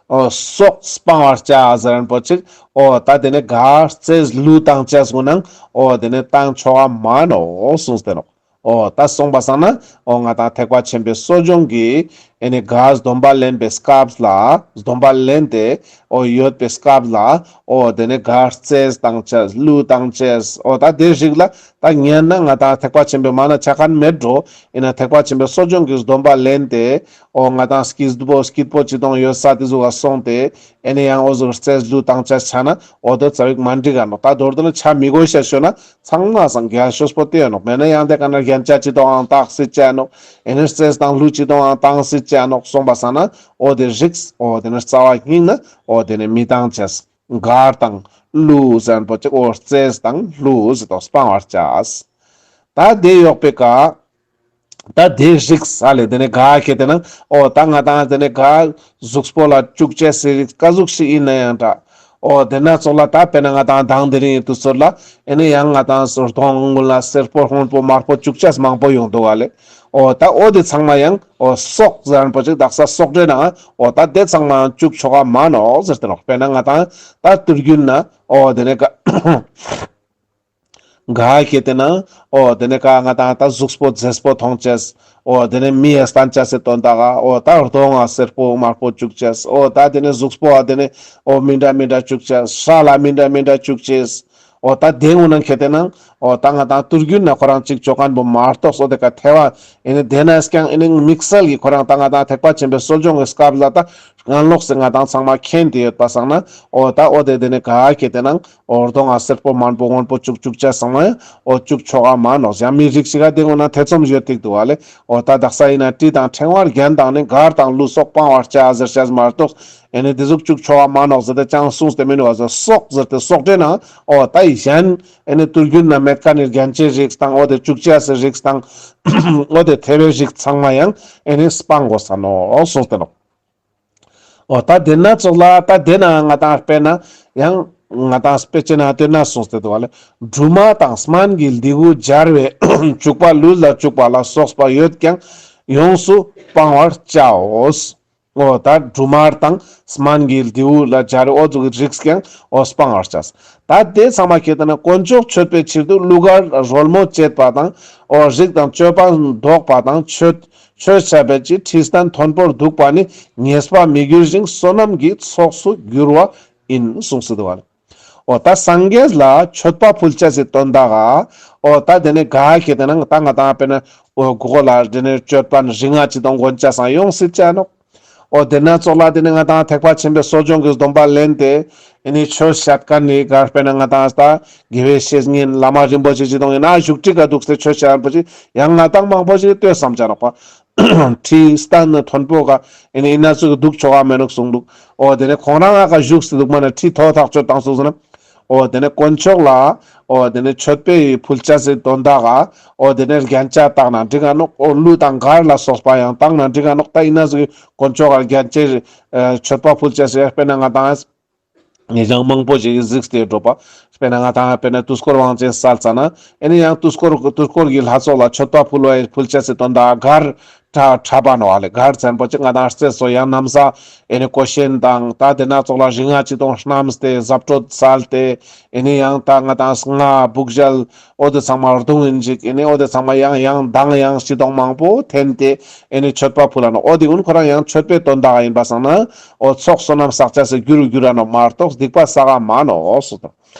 འོ་སོགས་སྤང་བར་བྱ་ཟེར་མཁན་པོ་ཅིག་འོ་ད་དེ་ནི་ག་རྩེས་གླུ་བཏང་ཅེས་ཀུན་ནང་འོ་དེ་ནི་བཏང་ཆོག་ག་མ་ནོག་གསུངས་ཏེ་ནོག་འོ་ད་སོང་པ་སང་ན་འོ་ང་ཏང་ཐེག་པ་ཆེན་པོའི་གསོ་སྦྱོང་གི་ཨེ་ནི་ག་སྡོམ་པ་ལེན་པའི་སྐབས་ལ་སྡོམ་པ་ལེན་ཏེ་འོ་ཡོད་པའི་སྐབས་ལ་འོ་དེ་ནི་ག་རྩེས་བཏང་ཅེས་གླུ་བཏང་ཅེས་འོ་ད་དེ་རིགས་ལ་ད་ཉན་ན་ང་ཏང་ཐེག་པ་ཆེན་པོའི་མ་ན་ཆ་མཁན་མེད་འགྲོ། ཡིན་ན་ཐེག་པ་ཆེན་པོའི་གསོ་སྦྱོང་གི་སྡོམ་པ་ལེན་ཏེ་འོ་ང་ཏང་སྐྱིད་པོ་སྐྱིད་པོ་ཅི་དང་ཡོད་ས་དེ་ཟུག་ག་སོང་སྟེ་ཨེ་ནི་ཡང་འོ་ཟུག་རྩེས་གླུ་བཏང་ཅེས་ཆ་ན་འོ་དོ་ཙ་བིག་མ་འགྲིག་ག་ནོག་ད་མདོར་བསྡུ་ན་ཆ་མི་དགོས་ཤ་ཤོད་ན་ཚང་མ་སང་རྒྱལ་ཤོས་པོ་དེ་ཡོད་ནོག་མེད་ན་ཡང་དེ་ཀ་ན་རྒྱན་ཆ་ཅི་དང་ཨང་བཏགས་སྲིད་ཅེས་ནོག་ཨེ་ནི་རྩེས་དང་གླུ་ཅི་དང་ཨང་བཏང་སྲིད་ ཡང་ནོག་གསུངས་པ་སང་ན་འོ་དེ་རིགས་འོ་དེ་ནི་རྩ་བ་ཉིད་ནས་འོ་དེ་ནི་མི་བཏང་ཅེས། མགར་དང་ཀླུ་ཟེར་མཁན་པོ་ཅིག་འོ་རྩེས་དང་ཀླུ་ཟེར་དོ་སྤང་བར་བྱ། ད་དེ་ཡོག་པའི་ཀ་ད་དེ་རིགས་ས་ལེ་དེ་ནི་ག་ཁེ་དེ་ན་འོ་ད་ང་དང་དེ་ནི་ག་གཟུགས་པོ་ལ་བཅུག་ཅེས་སི་རིགས་ཀ་ཟུག་ཞིག་ཡིན་ན་ཡང་འདྲ། འོ་དེ་ན་ཙོགས་ལ་ད་དཔེར་ན་ང་དང་དང་དེ་རིང་ཡིན་དུས་ཚོད་ལ་ཨེ་ནི་ཡང་ང་དང་གདོང་ཀུན་ལ་སེར་པོ་སྔོན་པོ་དམར་པོ་བཅུག་ཅེས་མང་པོ་ཡོང་འདུག་ག་ལེ། འོ་ད་འོ་དེ་ཚང་མ་ཡང་འོ་སོག་ཟེར་མཁན་པོ་ཅིག་དག་ས་སོག་སྒྲའི་ནང་འོ་ད་དེ་ཚང་མ་བཅུག་ཆོག་ག་མ་ནོག་ཟེར་ཏེ་ནོག་དཔེར་ན་ང་དང་ད་དུས་རྒྱུན་ན་འོ་དེ་ནི་ག་ག་ཁེ་དེ་ན་འོ་དེ་ནི་ཀ་ང་དང་ད་གཟུགས་པོ་མཛེས་པོ་མཐོང་ཅེས། འོ་དེ་ནི་མི་ཡ་སྟན་ཅེས་སི་དོན་དག་ག་འོ་ད་གདོང་ང་སེར་པོ་དམར་པོ་བཅུག་ཅེས། འོ་ད་དེ་ནི་གཟུགས་པོ་ཨ་དེ་ནི་འོ་མི་འདྲ་མི་འདྲ་བཅུག་ཅེས། ཤ་ལ་མི་འདྲ་མི་འདྲ་བཅུག་ཅེས། འོ་ད་དེ་ངུ་ན་ཁེ་དེ་ན་འོ་ད་ང་དང་དུས་རྒྱུན་ན་ཁོ་རང་གཅིག་བཅོ་མཁན་པོ་མ་གཏོགས་འོ་དེ་ཀ་ཐེ་བ་ཨེ་ནི་དེ་ན་ཀྱང་ཨེ་ནི་དམིགས་བསལ་གྱི་ཁོ་རང་ད་ང་དང་ཐེག་པ་ཆེན་པོའི་གསོ་སྦྱོང་གི་སྐབས་ལ་ད་སྔ་ལོགས་སུ་ང་དང་ཚང་མ་མཁྱེན་ཏེ་ཡོད་པ་སང་ན་འོ་ད་འོ་དེ་དེ་ནི་ག་ཁེ་དེ་ན་འོ་གདོང་ང་སེར་པོ་དམར་པོ་སྔོན་པོ་བཅུག་བཅུག་ཅེས་སང་ན་འོ་བཅུག་ཆོག་ག་མ་ནོག་ཡང་མི་རིགས་ཤིག་ག་དེ་ངུ་ན་ཐེ་ཚོམ་ཡོད་ཐིག་འདུག་ག་ལེ། འོ་ད་དག་ས་ཡིན་ན་དྲི་དང་ཕྲེང་བ་རྒྱན་དང་ནི་མགར་དང་ཀླུ་སོགས་སྤང་བར་བྱ་ཟེར་ཅེས་མ་གཏོགས་ཨེ་ནི་དེ་ཟུག་བཅུག་ཆོག་ག་མ་ནོག་ཟེར་ཏེ་ཅང་གསུངས་ཏེ་མི་འདུག་ག་ཟེར། སོག་ཟེར་ཏེ་སོག་སྒྲའི་ནང་འོ་ད་གཞན་ཨེ་ནི་དུས་རྒྱུན་ན་མེད་མཁན་ནི་རྒྱན་ཆའི་རིགས་དང་འོ་དེ་བཅུག་ཅེས་སི་རིགས་དང་འོ་དེ་ཐེ་བའི་རིགས་ཚང་མ་ཡང་ཨེ་ནི་སྤང་དགོས་ས་ནོག་གསུངས་ཏེ་ནོག་འོ་ད་དེ་ན་ཙོགས་ལ་ད་དེ་ན་ང་དང་དཔེར་ན་ཡང་ང་དང་དཔེ་ཅན་ན་དེ་ན་གསུངས་ཏེ་འདུག་ག་ལེ། སྦྲུམ་མ་དང་སྨན་གྱི་ལྡེ་གུ་སྦྱར་བའི་བྱུག་པ་ལུས་ལ་བྱུག་པ་ལ་སོགས་པ་ཡོད་ཀྱང་ཡོངས་སུ་སྤང་བར་བྱའོ། འོ་ད་སྦྲུམ་མ་དང་སྨན་གྱི་ལྡེ་གུ་ལ་སྦྱར་འོ་ཟུག་གི་རིགས་ཀྱང་འོ་སྤང་བར་བྱ། ད་དེ་ཚང་མ་ཁེ་དེ་ན་དཀོན་མཆོག་མཆོད་པའི་ཕྱིར་དུ་གླུ་གར་རོལ་མོ་བཅས་པ་དང་འོ་རིགས་དང་མཆོད་པ་བདོག་པ་དང་མཆོད་ཆོས་འཆད་པའི་ཕྱིར་ཁྲི་སྟན་མཐོན་པོར་འདུག་པ་ནི་ཉེས་པ་མི་འགྱུར་ཞིང་བསོད་ནམས་ཀྱི་ཚོགས་སུ་འགྱུར་བ་ཡིན་གསུངས་སུ་འདུག་པ་ལེ། འོ་ད་སངས་རྒྱས་ལ་མཆོད་པ་ཕུལ་ཅེས་སི་དོན་དག་ག་འོ་ད་དེ་ནི་ག་ཁེ་དེ་ན་ད་ང་དང་དཔེར་ན་འོ་གོ་ལ་དེ་ནི་མཆོད་པ་རིགས་ལྔ་ཅི་དང་གོན་ཅེས་སང་ཡོང་སྲིད་ཅ་ནོག་འོ་དེ་ན་ཙོགས་ལ་དེ་ནི་ང་དང་ཐེག་པ་ཆེན་པོའི་གསོ་སྦྱོང་གི་སྡོམ་པ་ལེན་ཏེ་ཨེ་ནི་ཆོས་བཤད་མཁན་ནི་ག་དཔེར་ན་ང་དང་ད་དགེ་བའི་བཤེས་གཉེན་བླ་མ་རིན་པོ་ཆེ་ཅི་དང་ཡིན་ན་བཞུགས་ཁྲི་ག་འདུག་སྟེ་ཆོས་བཤད་མཁན་པོ་ཅིག་ཡང་ང་དང་མང་པོ་ཞིག་ལྟོས་བསམ་ཅ་ནོག་པ། ཁྲི་སྟན་མཐོན་པོ་ག་ཨེ་ནི་ཨི་ན་ཙོགས་འདུག་ཆོག་ག་མེ་ནོག་གསུངས་འདུག་འོ་དེ་ནི་ཁོང་རང་ང་ག་བཞུགས་སུ་འདུག་མ་ན་ཁྲི་ཐོག་ཐག་ཆོད་བཏང་སོང་ཟེར་ན། འོ་དེ་ནི་དཀོན་མཆོག་ལ་འོ་དེ་ནི་མཆོད་པའི་ཕུལ་ཅེས་སི་དོན་དག་ག་འོ་དེ་ནི་རྒྱན་ཆ་བཏགས་ན་འགྲིག་ག་ནོག་འོ་གླུ་དང་གར་ལ་སོགས་པ་ཡང་བཏང་ན་འགྲིག་ག་ནོག་ད་ཨི་ན་ཙོགས་དཀོན་མཆོག་ག་རྒྱན་ཆའི་མཆོད་པ་ཕུལ་ཅེས་སི་དཔེར་ན་ང་དང་ཉེ་ཞང་མང་པོ་ཞིག་གིས་གཟིགས་ཏེ་འགྲོ་པ། དཔེར་ན་ང་དང་དཔེར་ན་དུས་འཁོར་དབང་ཆེན་སལ་ཙ་ན་ཨེ་ནི་ཡང་དུས་འཁོར་དུས་འཁོར་གྱི་ལྷ་ཚོགས་ལ་མཆོད་པ་ཕུལ་བའི་ཕུལ་ཅེས་སི་དོན་དག་ག་གར་འཁྲབ་འཁྲབ་པ་ནོག་ཨ་ལེ། གར་ཟེར་མཁན་པོ་ཅིག་ང་དང་རྩེ་སོ་ཡང་ན་བཟའ་ཨེ་ནི་གོས་ཆེན་དང་ད་དེ་ན་ཙོགས་ལ་རིགས་ལྔ་ཅི་དང་བསྣམས་ཏེ་གཟབ་སྤྲོས་སལ་ཏེ་ཨེ་ནི་ཡང་ད་ང་དང་རྔ་བུ་གཞལ་འོ་དེ་ཚང་མ་རྡུང་ཡིན་ཅིག་ཨེ་ནི་འོ་དེ་ཚང་མ་ཡང་ཡང་མདངས་ཡང་ཅི་དང་མང་པོ་འཐེན་ཏེ་ཨེ་ནི་མཆོད་པ་ཕུལ་ལ་ནོག་འོ་དེ་ཀུན་ཁོ་རང་ཡང་མཆོད་པའི་དོན་དག་ཡིན་པ་སང་ན། འོ་ཚོགས་བསོད་ནམས་བསགས་ཅེས་སི་རྒྱུ་རུ་འགྱུར་ར་ནོག་མ་གཏོགས་སྡིག་པ་བསགས་ག་མ་ནོག་གསུངས་དང་།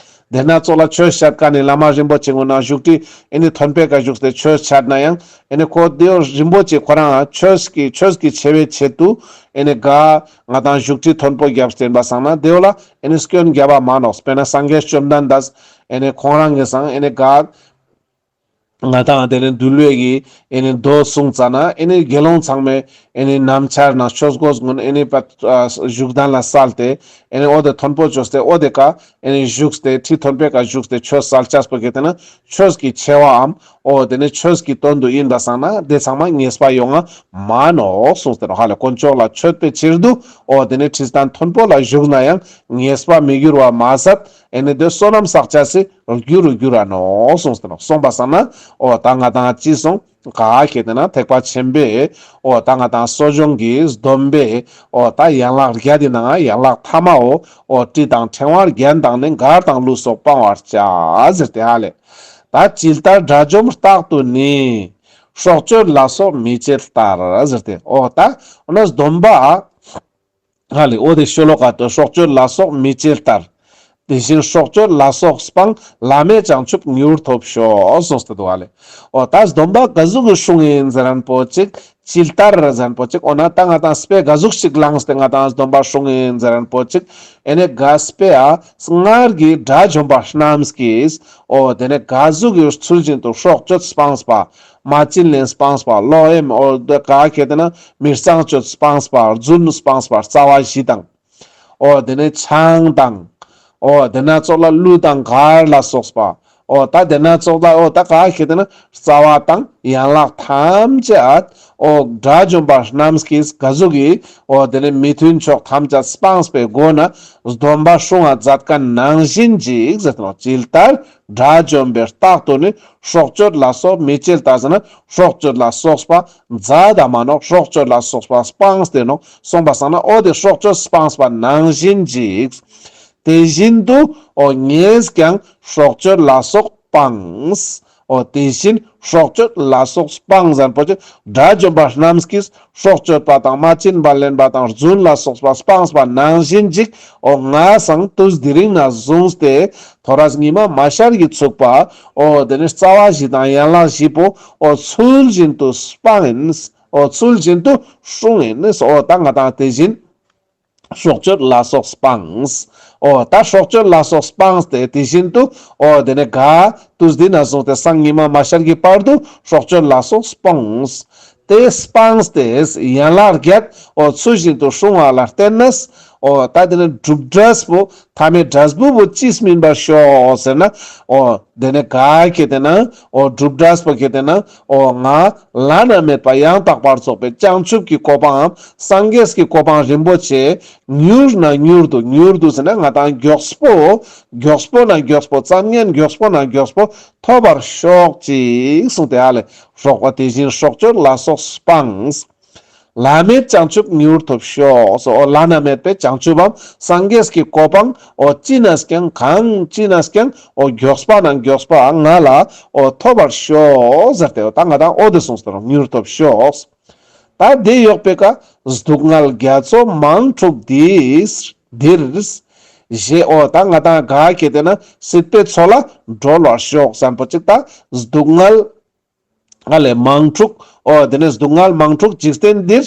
དེ་ན་ཙོགས་ལ་ཆོས་བཤད་མཁན་ནི་བླ་མ་རིན་པོ་ཆེ་ཀུན་ན་བཞུགས་ཁྲི་ཨེ་ནི་མཐོན་པོའི་ཀ་བཞུགས་ཏེ་ཆོས་འཆད་ན་ཡང་ཨེ་ནི་ཁོ་དེ་རིན་པོ་ཆེ་ཁོ་རང་ཆོས་ཀྱི་ཆོས་ཀྱི་ཆེ་བའི་ཆེད་དུ་ཨེ་ནི་ག་ང་དང་བཞུགས་ཁྲི་མཐོན་པོ་བརྒྱབ་སྟེ་ཡིན་པ་སང་ན་དེ་བོ་ལ་ཨེ་ནི་སྐྱོན་རྒྱབ་པ་མ་ནོག་དཔེར་ན་སངས་རྒྱས་བཅོམ་ལྡན་འདས་ཨེ་ནི་ཁོང་རང་གི་སང་ཨེ་ནི་ག་ང་དང་དེ་ནི་འདུལ་བའི་གི་ཨེ་ནི་མདོ་གསུངས་ཙ་ན་ཨེ་ནི་དགེ་སློང་ཚང་མས་ཨེ་ནི་ནམ་ཆར་ན་ཆོས་གོས་ཀུན་ཨེ་ནི་པ་བཞུགས་གདན་ལ་སལ་ཏེ་ཨེ་ནི་འོ་དེ་མཐོན་པོ་བཅོས་ཏེ་འོ་དེ་ཀ་ཨེ་ནི་བཞུགས་ཏེ་ཁྲི་མཐོན་པོའི་ཀ་བཞུགས་ཏེ་ཆོས་སལ་ཅེས་པོ་གི་དེ་ན་ཆོས་ཀྱི་ཆེ་བའམ་འོ་དེ་ནི་ཆོས་ཀྱི་དོན་དུ་ཡིན་པ་སང་ན་དེ་ཚང་མ་ཉེས་པ་ཡོང་ང་མ་ནོག་གསུངས་ཏེ་ནོག་ཧ་ལེ། དཀོན་མཆོག་ལ་མཆོད་པའི་ཕྱིར་དུ་འོ་དེ་ནི་ཁྲི་སྟན་མཐོན་པོ་ལ་བཞུགས་ན་ཡང་ཉེས་པ་མི་འགྱུར་བ་མ་ཟད་ཨེ་ནི་དེ་བསོད་ནམས་བསགས་ཅེས་སི་རྒྱུ་རུ་འགྱུར་ར་ནོག་གསུངས་ཏེ་ནོག་གསུངས་པ་སང་ན་འོ་ད་ང་དང་ཅི་སོང་ག་ཁེ་དེ་ན་ཐེག་པ་ཆེན་པོའི་འོ་ད་ང་དང་གསོ་སྦྱོང་གི་སྡོམ་པའི་འོ་ད་ཡན་ལག་བརྒྱད་དེ་ནང་ཡན་ལག་ཐ་མའོ་འོ་དྲི་དང་ཕྲེང་བ་རྒྱན་དང་ནི་མགར་དང་ཀླུ་སོགས་སྤང་བར་བྱ་ཟེར་ཏེ་ཧ་ལེ། ད་ཇི་ལྟར་དགྲ་འཇོམས་རྟག་ཏུ་ནི། སྲོག་གཅོད་ལ་སོགས་མི་བྱེད་ལྟར་ཟེར་ཏེ་འོ་ད་འོ་ན་སྡོམ་པ་ཧ་ལེ། འོ་དེ་ཤོ་ལོ་ཀ་དུ་སྲོག་གཅོད་ལ་སོགས་མི་བྱེད་ལྟར། དེ་བཞིན་སྲོག་གཅོད་ལ་སོགས་སྤང་། བླ་མེད་བྱང་ཆུབ་མྱུར་ཐོབ་ཤོག་གསུངས་ཏེ་འདུག་ཧ་ལེ། འོ་ད་སྡོམ་པ་ག་ཟུག་གི་སྲུང་ཡིན་ཟེར་མཁན་པོ་ཅིག་ཇི་ལྟར་ཟེར་མཁན་པོ་ཅིག་འོ་ན་ད་ང་དང་དཔེ་ག་ཟུག་ཞིག་བླངས་ཏེ་ང་དང་སྡོམ་པ་སྲུང་ཡིན་ཟེར་མཁན་པོ་ཅིག་ཨེ་ནི་ག་དཔེ་ཨ་སྔར་གྱི་དགྲ་བཅོམ་པ་རྣམས་ཀྱིས་འོ་དེ་ནི་ག་ཟུག་གི་ཚུལ་བཞིན་དུ་སྲོག་གཅོད་སྤངས་པ། མ་བྱིན་ལེན་སྤངས་པ། ལོག་གཡེམ་འོ་དེ་ག་ཁེ་ཏེ་ན་མི་གཙང་སྤྱོད་སྤངས་པ། རྫུན་སྤངས་པ། རྩ་བ་བཞི་དང་། འོ་དེ་ནས་ཆང་དང་། འོ་དེ་ན་ཙོགས་ལ་གླུ་དང་གར་ལ་སོགས་པ། འོ་ད་དེ་ན་ཙོགས་ལ་འོ་ད་ག་ཁེ་ཏེ་ན་རྩ་བ་དང་ཡན་ལག་ཐམས་ཅད། འོ་དགྲ་བཅོམ་པ་རྣམས་ཀྱིས་ག་ཟུག་གི་འོ་དེ་ནས་མི་མཐུན་ཕྱོགས་ཐམས་ཅད་སྤངས་པའི་སྒོ་ནས་སྡོམ་པ་སྲུང་བ་མཛད་མཁན་ནང་བཞིན་ཅིག་ཟེར་ཏེ་ནོག། ཇི་ལྟར་དགྲ་བཅོམ་པས་རྟག་ཏུ་ནི། སྲོག་གཅོད་ལ་སོགས་མི་བྱེད་ལྟ་ཟེར་ན་སྲོག་གཅོད་ལ་སོགས་པ་མཛད་དམ་མ་ནོག། སྲོག་གཅོད་ལ་སོགས་པ་སྤངས་ཏེ་ནོག། གསུངས་པ་སང་ན་འོ་དེ་སྲོག་གཅོད་སྤངས་པ་ནང་བཞིན་ཅིག། དེ་བཞིན་དུ་འོ་ངས་ཀྱང་སྲོག་གཅོད་ལ་སོགས་སྤངས། འོ་དེ་བཞིན་སྲོག་གཅོད་ལ་སོགས་སྤངས་ཟེར་པོ་ཅིག་དགྲ་བཅོམ་པ་རྣམས་ཀྱིས་སྲོག་གཅོད་པ་དང་མ་བྱིན་པ་ལེན་པ་དང་རྫུན་ལ་སོགས་པ་སྤངས་པ་ནང་བཞིན་ཅིག། འོ་ང་སང་དུས་དེ་རིང་ནས་བཟུང་སྟེ་ཐོ་རས་ཉི་མ་མ་ཤར་གྱི་ཚུག་པ། འོ་དེ་ནས་རྩ་བ་བཞི་དང་ཡན་ལག་བཞི་པོ་འོ་ཚུལ་བཞིན་དུ་སྤངས་ཡིན། འོ་ཚུལ་བཞིན་དུ་སྲུང་ཡིན། འོ་ད་ང་དང་དེ་བཞིན་སྲོག་གཅོད་ལ་སོགས་སྤངས། འོ་ད་སྲོག་གཅོད་ལ་སོགས་སྤངས་ཏེ་དེ་བཞིན་དུ་འོ་དེ་ནས་ག་དུས་འདི་ནས་བཟུང་སྟེ་སང་ཉི་མ་མ་ཤར་གྱི་བར་དུ་སྲོག་གཅོད་ལ་སོགས་སྤངས། དེ་སྤངས་ཏེ་ཡན་ལག་བརྒྱད་འོ་ཚུལ་བཞིན་དུ་སྲུང་བ་ལ་བརྟེན་ནས། འོ་ད་དེ་ནས་སྒྲུབ་འབྲས་པོ་མཐའ་མའི་འབྲས་བུ་བོ་ཅིས་སྨིན་པར་ཤོག་ཟེར་ན། འོ་དེ་ནས་ག་ཁེ་ཏེ་ན་འོ་སྒྲུབ་འབྲས་པོ་ཁེ་ཏེ་ན་འོ་ང་བླ་ན་མེད་པ་ཡང་དག་པར་རྫོགས་པའི་བྱང་ཆུབ་ཀྱི་གོ་འཕང་སངས་རྒྱས་ཀྱི་གོ་འཕང་རིན་པོ་ཆེ་མྱུར་ན་མྱུར་དུ། མྱུར་དུ་ཟེར་ན་ང་དང་མགྱོགས་པོ། མགྱོགས་པོ་ན་མགྱོགས་པོ། ཙམ་ཉན་མགྱོགས་པོ་ན་མགྱོགས་པོ་ཐོབ་པར་ཤོག་ཅིག་གསུངས་ཏེ་ཨ་ལེ། སྲོག་པ་དེ་བཞིན་སྲོག་གཅོད་ལ་སོགས་སྤངས། བླ་མེད་བྱང་ཆུབ་མྱུར་ཐོབ་ཤོག། སོ་འོ་བླ་ན་མེད་པའི་བྱང་ཆུབ་བམ་སངས་རྒྱས་ཀྱི་གོ་འཕང་འོ་ཅི་ནས་ཀྱང་གང་ཅི་ནས་ཀྱང་འོ་མགྱོགས་པ་ན་མགྱོགས་པ་ང་ལ་འོ་ཐོབ་པར་ཤོག་ཟེར་ཏེ་འོ་ད་ང་དང་འོ་དེ་གསུངས་ཏེ་ནོག། མྱུར་ཐོབ་ཤོག། ད་དེ་ཡོག་པེ་ཀ་སྡུག་བསྔལ་རྒྱ་མཚོ་མང་འཁྲུགས་འདིར། འདིར་ཞེས། འོ་ད་ང་དང་ག་ཁེ་ཏེ་ན་སྲིད་པའི་མཚོ་ལ་སྒྲོལ་བར་ཤོག་བསམ་པོ་ཅིག། ད་སྡུག་བསྔལ་ཨ་ལེ་མང་འཁྲུགས། འོ་དེ་ནས་སྡུག་བསྔལ་མང་འཁྲུགས་འཇིག་རྟེན་འདིར།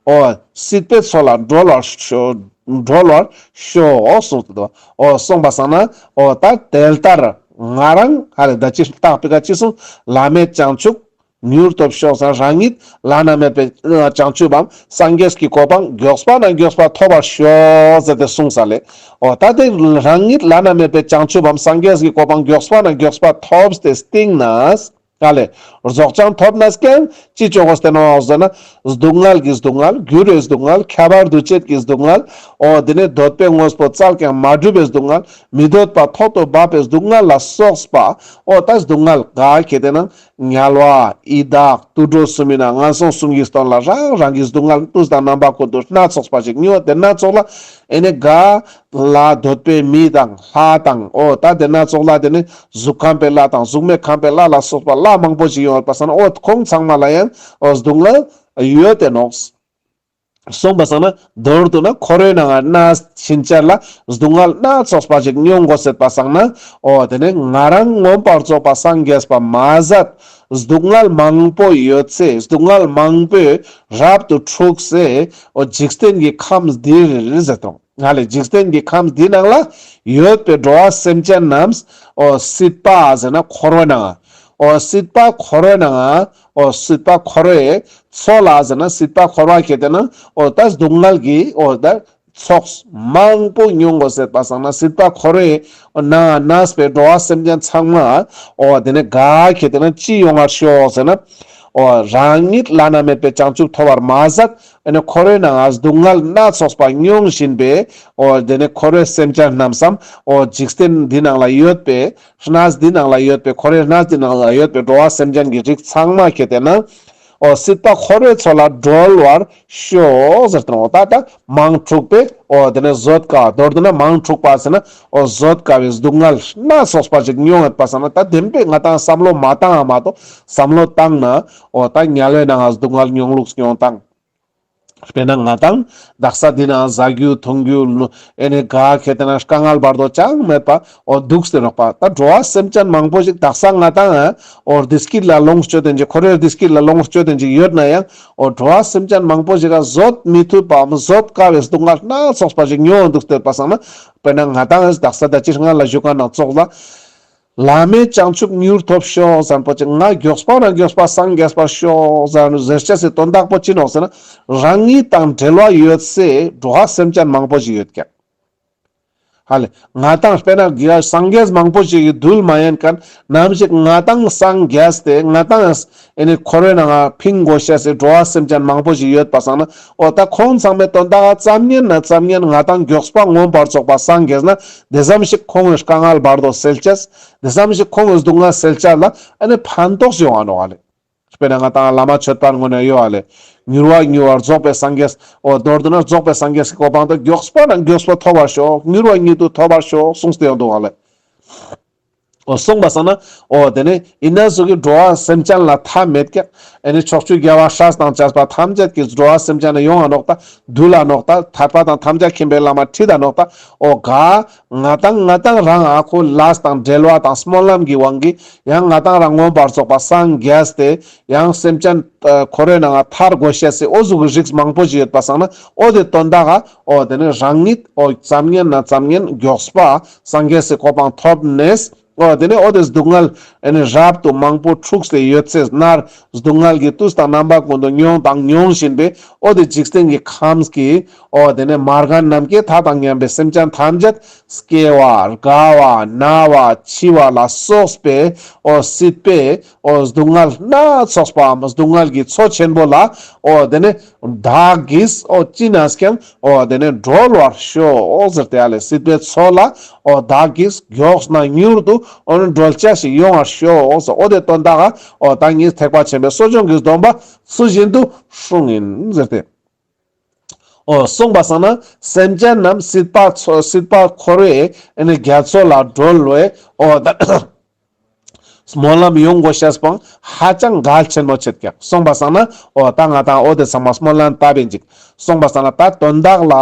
འོ་སྲིད་པའི་མཚོ་ལ་སྒྲོལ་བར་ཤོག། སྒྲོལ་བར་ཤོག་གསུངས་ཏེ་འདུག། འོ་གསུངས་པ་སང་ན་འོ་ད་དེ་ལྟར་ང་རང་ཧ་ལེ་ད་ཅི་བཏགས་པེ་ཀ་ཅི་གསུངས། བླ་མེད་བྱང་ཆུབ་མྱུར་ཐོབ་ཤོག་ཟེར། རང་ཉིད་བླ་ན་མེད་པའི་བྱང་ཆུབ་བམ་སངས་རྒྱས་ཀྱི་གོ་འཕང་མགྱོགས་པ་ན་མགྱོགས་པ་ཐོབ་པར་ཤོག་ཟེར་ཏེ་གསུངས་ས་ལེ། འོ་ད་དེ་རང་ཉིད་བླ་ན་མེད་པའི་བྱང་ཆུབ་བམ་སངས་རྒྱས་ཀྱི་གོ་འཕང་མགྱོགས་པ་ན་མགྱོགས་པ་ཐོབ་སྟེ་སྟིང་ནས་ཧ་ལེ་རྫོགས་བྱང་ཐོབ་ནས་ཀྱང་ཅི་ཅོ་གོས་ཏེ་ནོག་ཟེར་ན། སྡུག་བསྔལ་གྱི་སྡུག་བསྔལ། འགྱུར་བའི་སྡུག་བསྔལ། ཁྱབ་པ་འདུ་བྱེད་ཀྱི་སྡུག་བསྔལ། འོ་དེ་ནས་འདོད་པའི་དངོས་པོ་བཙལ་ཀྱང་མ་འགྲུབ་པའི་སྡུག་བསྔལ། མི་འདོད་པ་ཐོག་ཏུ་འབབ་པའི་སྡུག་བསྔལ་ལ་སོགས་པ། འོ་ད་སྡུག་བསྔལ་ག་ཁེ་ཏེ་ན་དམྱལ་བ་ཡི་དྭགས་དུད་འགྲོ་གསུམ་ཡིན་ན་ངན་སོང་གསུམ་གྱི་དོན་ལ་རང་རང་གི་སྡུག་བསྔལ་དུས་དང་རྣམ་པ་ཀུན་ཏུ་སྣ་ཚོགས་པ་ཞིག་མྱོང་། དེ་སྣ་ཚོགས་ལ་ཨེ་ནེ་ག་ལ་འདོད་པའི་མི་དང་ལྷ་དང་། འོ་ད་དེ་སྣ་ཚོགས་ལ་དེ་ནི་གཟུགས་ཁམས་པའི་ལྷ་དང་གཟུགས་མེད་ཁམས་པའི་ལྷ་ལ་སོགས་པ་ལྷ་མང་པོ་ཞིག་ཡོང་བ་སང་ན། འོ་ཁོང་ཚང་མ་ལ་ཡང་འོ་སྡུག་བསྔལ་ཡོད་དེ་ནོག། གསུངས་པ་སང་ན་མདོར་བསྡུ་ན་འཁོར་བའི་ནང་ང་ཕྱིན་ཆད་ལ་སྡུག་བསྔལ་སྣ་ཚོགས་པ་ཞིག་མྱོང་དགོས་ཟེར་བ་སང་ན། འོ་དེ་ནི་ང་རང་མངོན་པར་རྫོགས་པ་སངས་རྒྱས་པ་མ་ཟད་སྡུག་བསྔལ་མང་པོ་ཡོད་སའི། སྡུག་བསྔལ་མང་པོས་རབ་ཏུ་འཁྲུགས་སའི་འོ་འཇིག་རྟེན་གྱི་ཁམས་འདིར་ཟེར་དང་། ང་ལས་འཇིག་རྟེན་གྱི་ཁམས་འདི་ནང་ལ་ཡོད་པའི་འགྲོ་བ་སེམས་ཅན་རྣམས་འོ་སྲིད་པ་ཟེར་ན་འཁོར་བའི་ནང་ང་། འོ་སྲིད་པ་འཁོར་བའི་ནང་ང་། འོ་སྲིད་པ་འཁོར་བའི་མཚོ་ལ་ཟེར་ན་སྲིད་པ་འཁོར་བ་ཁེ་ཏེ་ན་འོ་ད་སྡུག་བསྔལ་གྱི་འོ་ད་ཚོགས་མང་པོ་མྱོང་དགོས་ཟེར་བ་སང་ན། སྲིད་པ་འཁོར་བའི་ནང་ང་གནས་པའི་འགྲོ་བ་སེམས་ཅན་ཚང་མ་འོ་དེ་ནི་ག་ཁེ་ཏེ་ན་ཅི་ཡོང་བར་ཤོག་ཟེར་ན། འོ་རང་ཉིད་བླ་ན་མེད་པའི་བྱང་ཆུབ་ཐོབ་པར་མ་ཟད། ཨེ་ནེ་འཁོར་བའི་ནང་ང་སྡུག་བསྔལ་སྣ་ཚོགས་པ་མྱོང་བཞིན་པའི་འོ་དེ་ནི་འཁོར་བའི་སེམས་ཅན་རྣམས་སམ། འོ་འཇིག་རྟེན་འདི་ནང་ལ་ཡོད་པའི་གནས་འདི་ནང་ལ་ཡོད་པའི་འཁོར་བའི་གནས་འདི་ནང་ལ་ཡོད་པའི་འགྲོ་བ་སེམས་ཅན་གྱི་རིགས་ཚང་མ་ཁེ་ཏེ་ན་འོ་སྲིད་པ་འཁོར་བའི་མཚོ་ལ་སྒྲོལ་བར་ཤོག་ཟེར་ཏེ་ནོག། འོ་ད་ད་མང་འཁྲུགས་པའི་འོ་དེ་ནི་བཟོད་དཀའ། མདོར་བསྡུ་ན་མང་འཁྲུགས་པ་ཟེར་ན་འོ་བཟོད་དཀའ་བའི་སྡུག་བསྔལ་སྣ་ཚོགས་པ་ཞིག་མྱོང་ཡོད་པ་སང་ན། ད་བདེན་པའི་ང་དང་བསམ་བློ་མ་བཏང་ང་མ་གཏོགས། བསམ་བློ་བཏང་ན་འོ་ད་དམྱལ་བའི་ནང་ང་སྡུག་བསྔལ་མྱོང་ལུགས་མྱོང་སྟངས། དཔེར་ན་ང་དང་དག་ས་འདི་ནང་ཟ་རྒྱུ་འཐུང་རྒྱུ་ཨེ་ནེ་ག་ཁེ་ཏེ་ན་དཀའ་ངལ་བར་དོ་ཅང་མེད་པ་འོ་འདུག་སྟེ་ནོག་པ། ད་འགྲོ་བ་སེམས་ཅན་མང་པོ་ཞིག་དག་ས་ང་དང་འོ་བདེ་སྐྱིད་ལ་ལོངས་སྤྱོད་དེན་ཅིག། འཁོར་བའི་བདེ་སྐྱིད་ལ་ལོངས་སྤྱོད་དེན་ཅིག་ཡོད་ན་ཡང་འོ་འགྲོ་བ་སེམས་ཅན་མང་པོ་ཞིག་ག་བཟོད་མི་ཐུབ་པའམ་བཟོད་དཀའ་བའི་སྡུག་བསྔལ་སྣ་ཚོགས་པ་ཞིག་མྱོང་འདུག་སྟེ་ཡོད་པ་སང་ན། དཔེར་ན་ང་དང་དག་ས་ད་ཅི་སྔ་ལ་ཞུ་མཁན་ནང་ཙོགས་ལ། བླ་མེད་བྱང་ཆུབ་མྱུར་ཐོབ་ཤོག་ཟེར་ཁན་པོ་ཅིག་ང་མགྱོགས་པ་ན་མགྱོགས་པ་སངས་རྒྱས་པར་ཤོག་ཟེར་ཟེར་ཅེས་སི་དོན་དག་པོ་ཅི་ནོག་ཟེར་ན། རང་ཉིད་དང་འབྲེལ་བ་ཡོད་སའི་འགྲོ་བ་སེམས་ཅན་མང་པོ་ཞིག་ཡོད་ཀྱག་ཧ་ལེ། ང་དང་དཔེར་ན་སངས་རྒྱས་མང་པོ་ཞིག་གི་རྡུལ་མ་ཡིན་ཁན་ནམ་ཞིག་ང་དང་སངས་རྒྱས་ཏེ་ང་དང་ཨེ་ནི་འཁོར་བའི་ནང་ང་ཕིང་དགོས་ཤེས་སི་འགྲོ་བ་སེམས་ཅན་མང་པོ་ཞིག་ཡོད་པ་སང་ན། འོ་ད་ཁོང་ཚང་མའི་དོན་དག་ཙམ་ཉན་ན་ཙམ་ཉན་ང་དང་མགྱོགས་པ་མངོན་པར་རྫོགས་པ་སངས་རྒྱས་ན་དེ་ཙམ་ཞིག་ཁོང་གི་དཀའ་ངལ་བར་དོ་སེལ་ཅེས། དེ་ཙམ་ཞིག་ཁོང་གི་སྡུག་བསྔལ་སེལ་ཅེས་ལ་ཨེ་ནི་ཕན་ཐོགས་ཡོང་བ་ནོག་ཧ་ལེ། དཔེར་ན་ང་དང་བླ་མ་མཆོད་པར་ངོ་ནས་ཡོད་ཨ་ལེ། མྱུར་བ་མྱུར་བར་རྫོགས་པའི་སངས་རྒྱས། འོ་མདོར་བསྡུ་ན་རྫོགས་པའི་སངས་རྒྱས་ཀྱི་གོ་འཕང་དུ་མགྱོགས་པ་ན་མགྱོགས་པ་ཐོབ་པར་ཤོག་མྱུར་བ་ཉིད་དུ་ཐོབ་པར་ཤོག་གསུངས་ཏེ་ཡོང་འདུག་ཨ་ལེ། འོ་གསུངས་པ་སང་ན། འོ་དེ་ནས་ཨིན་ན་ཟུག་གི་འགྲོ་བ་སེམས་ཅན་ལ་མཐའ་མེད་ཀྱག་ཨེ་ནི་ཕྱོགས་བཅུའི་རྒྱལ་བ་སྲས་དང་བཅས་པ་ཐམས་ཅད་ཀྱི་འགྲོ་བ་སེམས་ཅན་ལ་ཡོང་ང་ནོག་ད། འདུལ་ལ་ནོག་ད། ཐར་པ་དང་ཐམས་ཅད་མཁྱེན་པའི་ལམ་ཁྲིད་ད་ནོག་ད། འོ་ག་ང་དང་ང་དང་རང་ཨ་ཁོ་ལས་དང་འབྲེལ་བ་དང་སྨོན་ལམ་གྱི་དབང་གིས་ཡང་ང་དང་རང་མངོན་པར་རྫོགས་པ་སངས་རྒྱས་ཏེ་ཡང་སེམས་ཅན་འཁོར་བའི་ནང་ང་ཐར་དགོས་ཤེས་སི་འོ་ཟུག་གི་རིགས་མང་པོ་ཞིག་ཡོད་པ་སང་ན། འོ་དེ་དོན་དག་ག་འོ་དེ་ནི་རང་ཉིད་འོ་ཙམ་ཉན་ན་ཙམ་ཉན་མགྱོགས་པ་སངས་རྒྱས་སི་གོ་འཕང་ཐོབ་ནས། འོ་དེ་ནི་འོ་དེ་སྡུག་བསྔལ་ཨེ་ནི་རབ་ཏུ་མང་པོ་འཁྲུགས་ཏེ་ཡོད་ཚེ་ནར་སྡུག་བསྔལ་གྱི་དུས་དང་རྣམ་པ་ཀུན་ཏུ་མྱོང་དང་མྱོང་བཞིན་པའི་འོ་དེ་འཇིག་རྟེན་གྱི་ཁམས་ཀྱི་འོ་དེ་ནི་མ་རྒན་ནམ་མཁའི་མཐའ་དང་མཉམ་པའི་སེམས་ཅན་ཐམས་ཅད་སྐྱེ་བ་རྒ་བ་ན་བ་འཆི་བ་ལ་སོགས་པའི་འོ་སྲིད་པའི་འོ་སྡུག་བསྔལ་སྣ་ཚོགས་པའམ་སྡུག་བསྔལ་གྱི་མཚོ་ཆེན་པོ་ལ་འོ་དེ་ནི་བདག་གིས་འོ་ཅི་ནས་ཀྱང་འོ་དེ་ནི་སྒྲོལ་བར་ཤོག་ཟེར་ཏེ་ཨ་ལེ། སྲིད་པའི་མཚོ་ལ་འོ་བདག་གིས་མགྱོགས་ན་མྱུར་དུ་འོ་ནི་སྒྲོལ་ཅེས་ཤིག་ཡོང་བར་ཤོག་ཟེར། འོ་དེ་དོན་དག་ག་འོ་ད་ངས་ཐེག་པ་ཆེན་པོའི་གསོ་སྦྱོང་གི་སྡོམ་པ་ཚུལ་བཞིན་དུ་སྲུང་ཡིན་ཟེར་ཏེ། འོ་གསུངས་པ་སང་ན་སེམས་ཅན་རྣམས་སྲིད་པ་མཚོ་སྲིད་པ་འཁོར་བའི་ཨེ་ནི་རྒྱ་མཚོ་ལ་སྒྲོལ་བའི་འོ་ད་སྨོན་ལམ་ཡོང་དགོས་ཤེས་པོ་ཧ་ཅང་གལ་ཆེན་མོ་ཆེད་ཀྱག་གསུངས་པ་སང་ན་འོ་ད་ང་དང་འོ་དེ་ཚང་མ་སྨོན་ལམ་བཏབ་ཡིན་ཅིག་གསུངས་པ་སང་ན་ད་དོན་དག་ལ་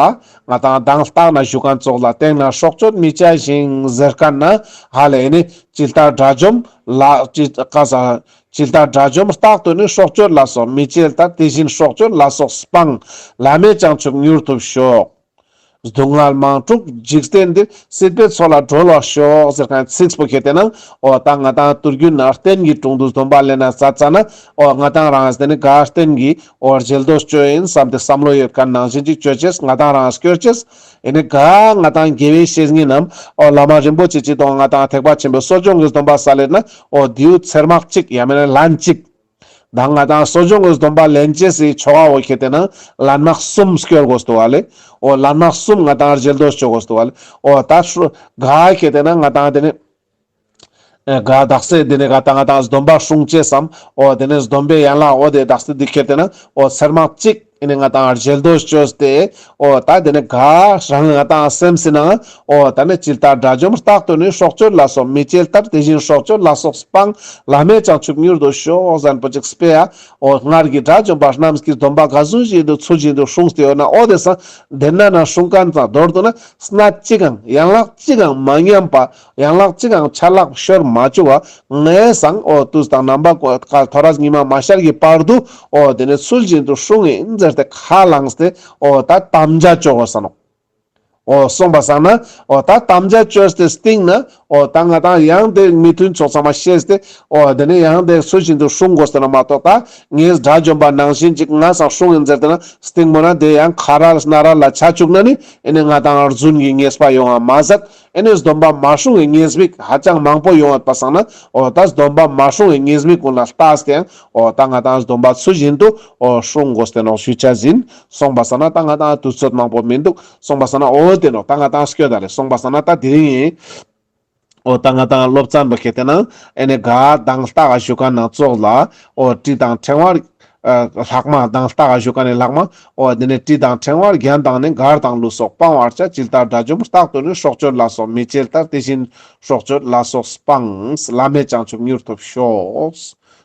ང་དང་དང་ལྟག་ན་བཞུགས་མཁན་ཙོགས་ལ་སྟེང་ན་སྲོག་གཅོད་མི་བྱ་ཞིང་ཟེར་མཁན་ན་ཧ་ལེ་ཨེ་ནི་ཇི་ལྟར་དགྲ་བཅོམ་ལ་ཇི་ཀ་ས། ཇི་ལྟར་དགྲ་བཅོམ་རྟག་ཏུ་ནི་སྲོག་གཅོད་ལ་སོགས་མི་བྱེད་ལྟར། དེ་བཞིན་སྲོག་གཅོད་ལ་སོགས་སྤང་། བླ་མེད་བྱང་ཆུབ་མྱུར་ཐོབ་ཤོག་སྡུག་བསྔལ་མང་འཁྲུགས་འཇིག་རྟེན་འདིར། སྲིད་པའི་མཚོ་ལ་སྒྲོལ་བར་ཤོག་ཟེར་མཁན་ཚིག་པོ་ཁྱེར་ཏེ་ན་འོ་ད་ང་དང་དུས་རྒྱུན་ན་རྟེན་གྱི་དྲུང་དུ་སྡོམ་པ་ལེན་ན་ཙ་ཙ་ན་འོ་ང་དང་རང་དེ་ནི་ག་རྟེན་གྱི་འོ་རྒྱལ་དོ་ཅོ་ཡིན་བསམ་སྟེ་བསམ་བློ་ཡོད་མཁན་ནང་བཞིན་ཅིག་ཅོ་ཅེས་ང་དང་རང་སྐྱོར་ཅེས། ཨེ་ནི་ག་ང་དང་དགེ་བའི་བཤེས་གཉེན་ནམ་འོ་བླ་མ་རིན་པོ་ཆེ་ཅིག་དང་ང་དང་ཐེག་པ་ཆེན་པོའི་གསོ་སྦྱོང་གི་སྡོམ་པ་ས་ལེར་ན་འོ་དེའུ་ཚེར་མག་གཅིག་ཡང་མིན་ན་ལན་གཅིག་ད་ང་དང་གསོ་སྦྱོང་གི་སྡོམ་པ་ལེན་ཅེས་སི་ཆོ་ག་འོ་ཁྱེར་ཏེ་ན་ལན་མག་གསུམ་སྐྱོར་དགོས་འདུག་བ་ལེ། འོ་ལན་མག་གསུམ་ང་དང་རྒྱལ་དོ་ཅོ་དགོས་འདུག་བ་ལེ། འོ་ད་སྲུ་ག་ཁྱེར་ཏེ་ན་ང་དང་དེ་ནི་ཨེ་ག་དག་ས་དེ་ནི་ག་ད་ང་དང་སྡོམ་པ་སྲུང་ཅེས་སམ། འོ་དེ་ནི་སྡོམ་པའི་ཡན་ལག་འོ་དེ་དག་ས་འདི་ཁྱེར་ཏེ་ན་འོ་ཚེར་མག་གཅིག་ཨེ་ནི་ང་དང་རྒྱལ་དོ་ཅོས་ཏེ། འོ་ད་དེ་ནི་ག་རང་ང་དང་སེམས་སི་ནང་འོ་ད་ནི་ཇི་ལྟར་དགྲ་བཅོམ་རྟག་ཏུ་ནི། སྲོག་གཅོད་ལ་སོགས་མི་བྱེད་ལྟར། དེ་བཞིན་སྲོག་གཅོད་ལ་སོགས་སྤང་། བླ་མེད་བྱང་ཆུབ་མྱུར་དུ་ཤོག་ཟེར་མཁན་པོ་ཅིག་སྤེ་ཡ། འོ་སྔར་གྱི་དགྲ་བཅོམ་པ་རྣམས་ཀྱི་སྡོམ་པ་ག་ཟུག་བཞིན་དུ་ཚུལ་བཞིན་དུ་སྲུངས་ཏེ་ཡོད་ན་འོ་དེ་སང་དེ་ན་ན་སྲུང་མཁན་ཙང་མདོར་བསྡུ་ན་སྣ་གཅིག་གང་ཡན་ལག་གཅིག་གང་མ་ཉམས་པ། ཡན་ལག་གཅིག་ཀྱང་ཆད་ལྷག་ཤོར་མ་བཅུག་པ་ངས་སང་འོ་དུས་དང་རྣམ་པ་ཀུན་ཐོ་རས་ཉི་མ་མ་ཤར་གྱི་བར་དུ་འོ་དེ་ནི་ཚུལ་བཞིན་དུ་སྲུང་ཡིན་ཟེར་ཏེ་ཁས་བླངས་ཏེ་འོ་ད་དམ་བཅའ་ཅོ་དགོས་ས་ནོག་འོ་གསུངས་པ་སང་ན་འོ་ད་དམ་བཅའ་ཅོས་ཏེ་སྟིང་ན་འོ་ད་ང་དང་ཡང་དེ་མི་མཐུན་ཕྱོགས་ཚང་མ་ཤེས་ཏེ་འོ་དེ་ནི་ཡང་དེ་ཚུལ་བཞིན་དུ་སྲུང་དགོས་ས་ན་མ་གཏོགས་ད་ངས་དགྲ་བཅོམ་པ་ནང་བཞིན་ཅིག་ངས་སང་སྲུང་ཡིན་ཟེར་ཏེ་ན་སྟིང་མོ་ན་དེ་ཡང་ཁ་རལ་སྣ་རལ་ལ་ཆ་བཅུག་ན་ནི་ཨེ་ནི་ང་དང་རྫུན་གྱི་ཉེས་པ་ཡོང་བ་མ་ཟད། ཨེ་ནི་སྡོམ་པ་མ་སྲུང་བའི་ཉེས་དམིགས་ཧ་ཅང་མང་པོ་ཡོང་བ་པ་སང་ན་འོ་ད་སྡོམ་པ་མ་སྲུང་བའི་ཉེས་དམིགས་ཀུན་ལ་ལྟས་ཏེ་ཡང་འོ་ད་ང་དང་སྡོམ་པ་ཚུལ་བཞིན་དུ་འོ་སྲུང་དགོས་ཏེ་ནོག་ཞུ་ཆ་ཟིན། གསུངས་པ་སང་ན་ད་ང་དང་དུས་ཚོད་མང་པོ་མི་འདུག་གསུངས་པ་སང་ན་འོ་དེ་ནོག་ད་ང་དང་སྐྱོད་ད་ལེ། གསུངས་པ་སང་ན་ད་དེ་རིང་ཡིན། འོ་ད་ང་དང་སློབ་ཚན་པོ་ཁྱེར་ཏེ་ན་ཨེ་ནི་ག་དང་ལྟག་ག་བཞུགས་མཁན་ནང་ཙོགས་ལ་འོ་གྲི་དང་ཕྲེང་བ་ལྷག་མ་དང་ལྟག་ག་བཞུགས་མཁན་ནི་ལྷག་མ། འོ་དེ་ནི་གྲི་དང་ཕྲེང་བ་རྒྱན་དང་ནི་མགར་དང་ལུས་སོགས་སྤང་བར་བྱ། ཇི་ལྟར་དགྲ་བཅོམ་རྟག་ཏུ་ནི། སྲོག་གཅོད་ལ་སོགས་མི་བྱེད་ལྟར། དེ་བཞིན་སྲོག་གཅོད་ལ་སོགས་སྤང་། བླ་མེད་བྱང་ཆུབ་མྱུར་ཐོབ་ཤོག་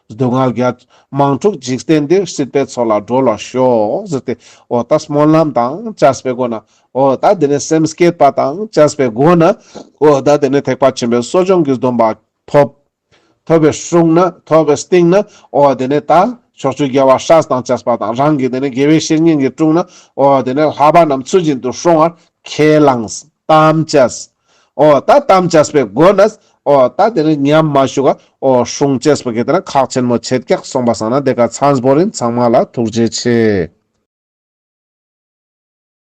སྡུག་བསྔལ་རྒྱ་མང་འཁྲུགས་འཇིག་རྟེན་འདིར། སྲིད་པའི་མཚོ་ལ་སྒྲོལ་བར་ཤོག་ཟེར་ཏེ་འོ་ད་སྨོན་ལམ་དང་བཅས་པའི་སྒོ་ན་འོ་ད་དེ་ནི་སེམས་བསྐྱེད་པ་དང་བཅས་པའི་སྒོ་ན་འོ་ད་དེ་ནི་ཐེག་པ་ཆེན་པོའི་གསོ་སྦྱོང་གི་སྡོམ་པ་ཐོབ། ཐོབ་པའི་སྲུང་ན་ཐོབ་པའི་སྟིང་ན་འོ་དེ་ནི་ད་ཕྱོགས་བཅུའི་རྒྱལ་བ་སྲས་དང་བཅས་པ་དང་རང་གི་དེ་ནི་དགེ་བའི་བཤེས་གཉེན་གྱི་དྲུང་ན་འོ་དེ་ནི་ལྷག་པ་རྣམས་ཚུལ་བཞིན་དུ་སྲུང་བར་ཁས་བླངས། དམ་བཅས། འོ་ད་དམ་བཅས་པའི་སྒོ་ནས་ འོ་ད་དེ་ནི་ཉམས་མ་བཅུག་ག་འོ་སྲུང་ཅེས་པོ་གི་དེ་ན་ཁག་ཆེན་མོ་ཆེད་ཀྱག་སོང་པ་སང་ན་དེ་ཀ་ཚང་བོ་རིན་ཚང་མ་ལ་ཐུགས་རྗེ་ཆེ།